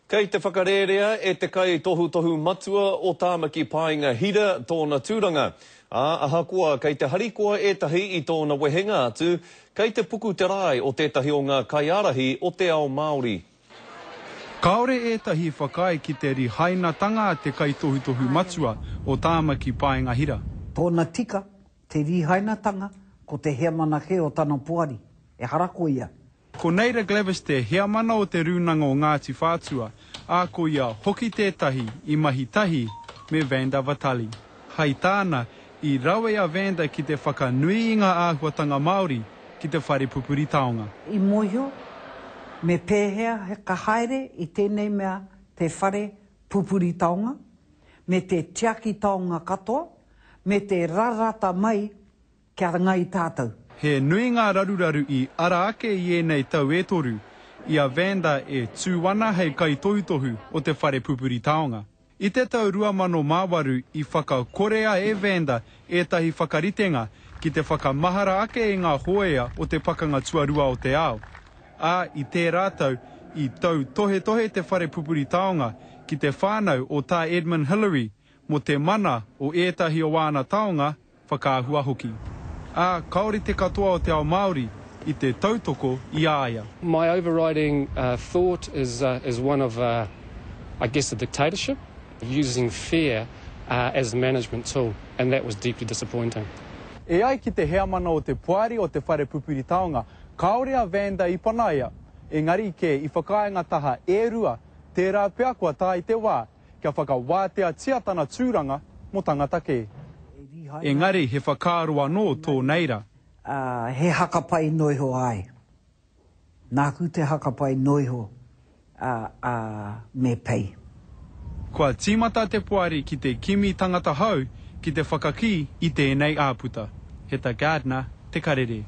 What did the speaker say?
Kei te whakarērea e te Kaitohutohu Matua o Tāmaki Paenga Hira tōna tūranga, ā, ahakoa kei te harikoa ētahi i tōna wehenga atu, kei te puku te rae o tētahi o ngā kaiārahi o te ao Māori. Kāore ētahi whakaae ki te rihainatanga a te Kaitohutohu Matua o Tāmaki Paenga Hira. Tōna tika, te rihainatanga, ko te heamana kē o tana poari, ehara ko ia. Ko Naida Glavish te heamana o Te Rūnanga o Ngāti Whātua, ā, ko ia hoki tētahi i mahi tahi me Vanda Vitali. Hai tāna, i rawe a Vanda ki te whakanui i ngā āhuatanga Māori ki te whare pupuri taonga. I mōhio me pēhea ka haere i tēnei mea te whare pupuri taonga, me te tiaki taonga katoa, me te rarata mai Kia ngai tātou. He nui ngā raruraru i ara ake i ēnei tau e toru, i a Vanda e tū ana hei kaitohutohu o te whare pupuri taonga. I te tau 2008 i whakakorea e Vanda ētahi whakaritenga ki te whakamahara ake i ngā hōia o te Pakanga Tuarua o te Ao, ā, i tērā tau i tautohetohe te whare pupuri taonga ki te whānau o Tā Edmund Hillary mō te mana o ētahi o āna taonga whakaahua hoki. Ā, kāore te katoa o te ao Māori i te tautoko i a ia. My overriding thought is is one of I guess a dictatorship, using fear as a management tool and that was deeply disappointing. E ai ki te heamana o te poari o te whare pupuri taonga, kāore a Vanda i panaia, engari kē i whakaae ngā taha e rua, tērā pea kua tae te wā kia whakawāteatia tana tūranga mō tangata kē. Engari he whakaaro anō tō Neira. Ā, he haka pai noiho ai. Nāku te haka pai noiho, ā, ā, me pei. Kua tīmata te poari ki te kimi tangata hou ki te whakakī i tēnei āputa. Heta Gardiner, Te Karere.